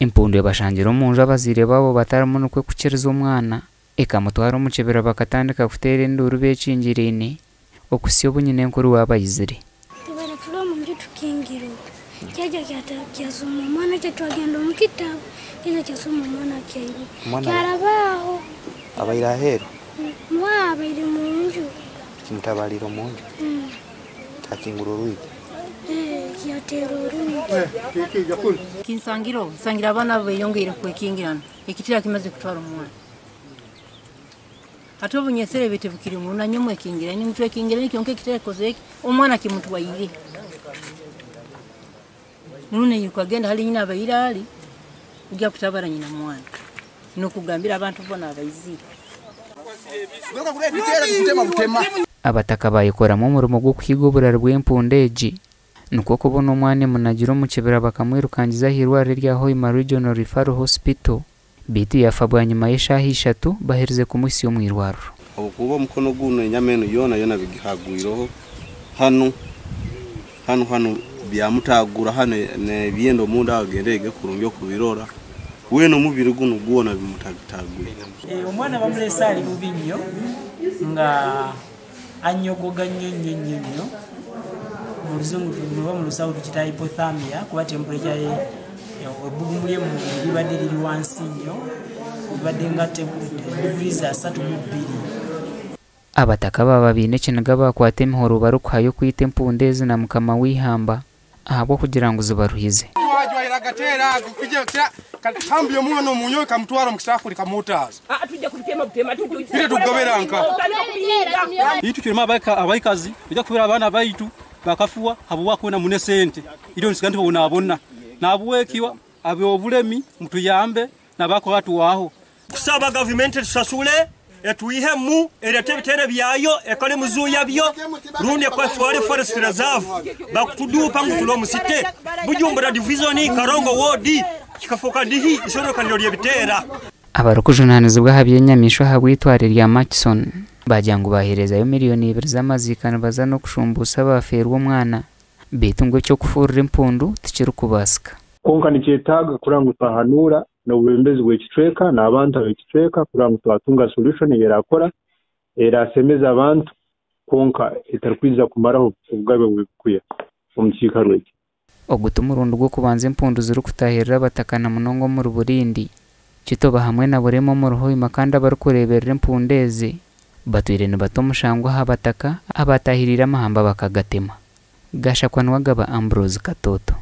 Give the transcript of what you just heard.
Empundu ebashangire omu nju abazaire baabo batarimu nikwo kukiriza omwana ekamutwara omu kibira bakatandika kuteera enduuru beekingiraine okuhitsya obu nyinenkuru waabo aizire. Tubara turi omu nju tukingirwe, kyaija kyasoma omwana kye twagenda omu kitabu kyaija kyasoma omwana kyairuka kyaraba aho. Abaire aheeru? Mwa abaire mu nju. Kimutabarire omu nju? Kyakingura orwigi? Kyateera orwigi. Kinsangire nsangire abaana abo beyongeire kwekingirana ekitira kimaze kutwara omwana. Hati obunyesere baitu bukiri ngu nanye mwekingirane nitwekingirane kyonka ekitira kikoze ki omwana kimutwaire. Nuwe nairuka agenda hali nyina abaire ali kugya kutabara nyina mwana nokugambira abantu bona abaizire. Abataka bayekoramu omurimo gw'okuhiga oburari bw'empundu egi nikwo kubona omwana emunagire omu kibira bakamwirukangiza ah'eirwariro erya Hoima Regional Referral Hospital beitu yafa bwanyima y'eshaaha ishatu baherize kumuhitsya omu irwariro. Habwokuba omukono guno enyama enu yoona yoona bigihagwireho hanu hanu hanu byamutagura hanu n'ebyenda omunda aho agende ayege kurungi okubirora weena omubiri gunu gwona bimutagutagwire. Omwana bamulese ali bubi nnyo nga anyogoga nnyo nnyo nnyo nnyo. Mu luzungu oba mu lusawo tukita hypothermia kuba temperature ye ebbugumu lye mu mubiri libadde liri wansi nnyo libadde nga degrees 32. Abataka baaba baine ekiniga baakwata emihoro barikuhayo kwita empundu ezi na mukama w'eihamba ahabw'okugira ngu zibaruhize. Itu kirima abaikazi bijja kubera abaana baitu bakafuwa habwakwenda mune sente ilyo nsiga ntibonabona nabwekiwa ab'obulemi mutuyambe nabako tuwaho kusaba gavumenti tusasule etuihemu erete ebitere byayo ekole muzuya byo rundi ekwatwale forest reserve bakutudupa ngu tulo musite Bujumbura division Karongo ward kikafoka ndihi isorokaniro ly'ebiteera. Abarikujunaanizibwa aha by'enyamaishwa ahabw'eitware rya Murchison bagira ngu baheerezayo miliyoni 2 z'amaziika nibaza n'okushumbuusha abaafeerwa omwana beitu ngu eky'okufuurira empundu tikirikubaasika. Konka nikyetaaga kureba ngu twahanuura n'obwebembezi bw'ekicweka n'abantu ab'ekicweka kureba ngu twatunga solution erakora erasemeza abantu konka etarikwija kumaraho obugabe bw'ebikuya omu kiikaro eki. Ogu ti murundi gw'okubanza empundu zirikutahirira abataka na munonga omuri Burindi. Kitoba hamwe na Burema omuri Hoima kandi abarikureeberera empundu ezi batwire nibata omushango aha bataka abatahiriire amahamba bakagatema. Gashakwa Niwagaba Ambrose Katoto.